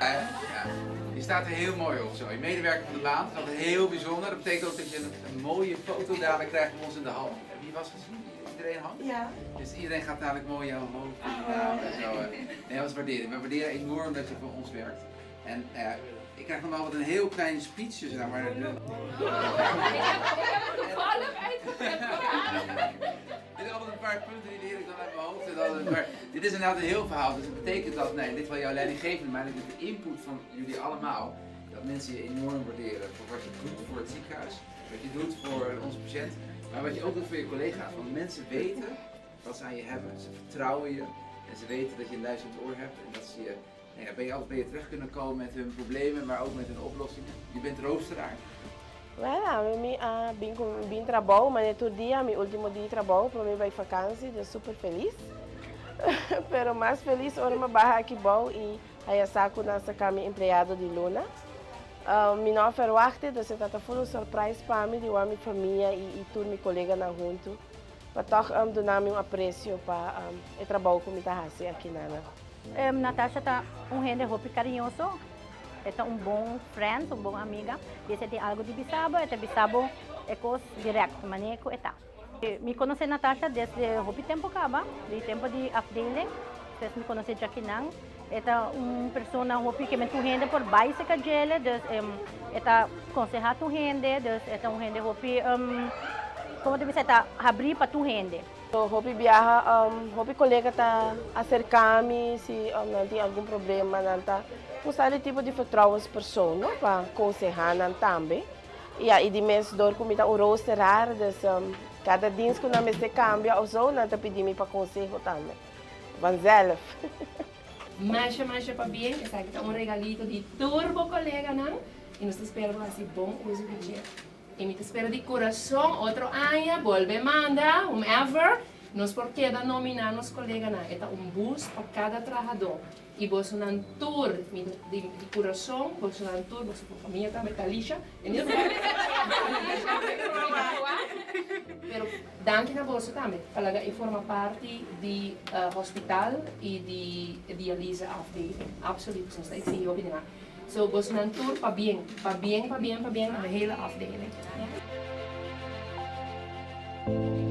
Ja, je staat er heel mooi op zo. Je medewerker van de maand, dat is heel bijzonder. Dat betekent ook dat je een mooie foto dadelijk krijgt bij ons in de hal. Heb je was gezien? Iedereen hangt? Ja. Dus iedereen gaat dadelijk mooi jouw hoofd in de naam en zo. Nee, dat is waarderen. We waarderen enorm dat je voor ons werkt. En ik krijg normaal wat een heel klein speechje, zeg maar. Ik heb het toevallig uitgezet. Dit zijn altijd een paar punten die leer ik dan uit mijn hoofd. En dan, maar dit is inderdaad een heel verhaal. Dus het betekent dat, nee, dit wel jouw leidinggevende, maar met de input van jullie allemaal, dat mensen je enorm waarderen voor wat je doet voor het ziekenhuis, wat je doet voor onze patiënt, maar wat je ook doet voor je collega's. Want mensen weten wat ze aan je hebben. Ze vertrouwen je en ze weten dat je een luisterend oor hebt en dat ze je, nou ja, ben je altijd bij je terecht kunnen komen met hun problemen, maar ook met hun oplossingen. Je bent roosteraar. Wel, ami mi a bin cu bin trabou, mane tur dia, mi ultimo dia di trabou prome mi bay vakantie, dus super felis. Pero mas felis ora mi a baha aki bou y haya sa cu nan saca mi empleado di luna. Mi no a verwachta, dus e tata full un surprise pa mi di wak mi famia y tur mi coleganan hunto pa toch duna mi un aprecio pa e trabou cu mi ta haci aki nana. Natasha ta un hende hopi cariñoso, e ta un bon friend, un bon amiga. Y si e tin algo di bisa bo, e ta bisa bo e cos direct, manera cu e ta. Mi conoce Natasha desde hopi tempo caba, di tempo di afdeling, despues mi conoce djakinan. E ta un persona hopi ke men tur hende por bai cerca djele, dus e ta conseha tur hende, dus e ta un hende hopi, como ta bisa, e ta habri pa tur hende. Hopi biaha hopi kolega ta aserká mi si nan tin algun problema, nan ta usa di tipo di vertrouwenspersoon no pa konsehá nan tambe. Ya i di mes dor ku mi ta un roosteraar dus kada dins ku nan mester kambia òf so nan ta pidi mi pa konseho tambe vanzelf. Masha masha pabien, esaki ta un regalito di tur bo koleganan i nos ta spera bo hasi bon uso di dje. I mi ta spera di kurason otro aña bolbe manda whomever nos por keda nomina nos koleganan. E ta un boost pa kada trahadó. I bosonan tur, mi ta di di kurason, bosonan tur, boso por famia tambe, Talisha, pero danki na boso tambe pa laga e forma parti di hospital i di dialyse afdeling. Absoluut, nos ta exigi hopi di nan. So bosonan tur pabien, pabien, pabien, pabien na de hele afdeling. Ja.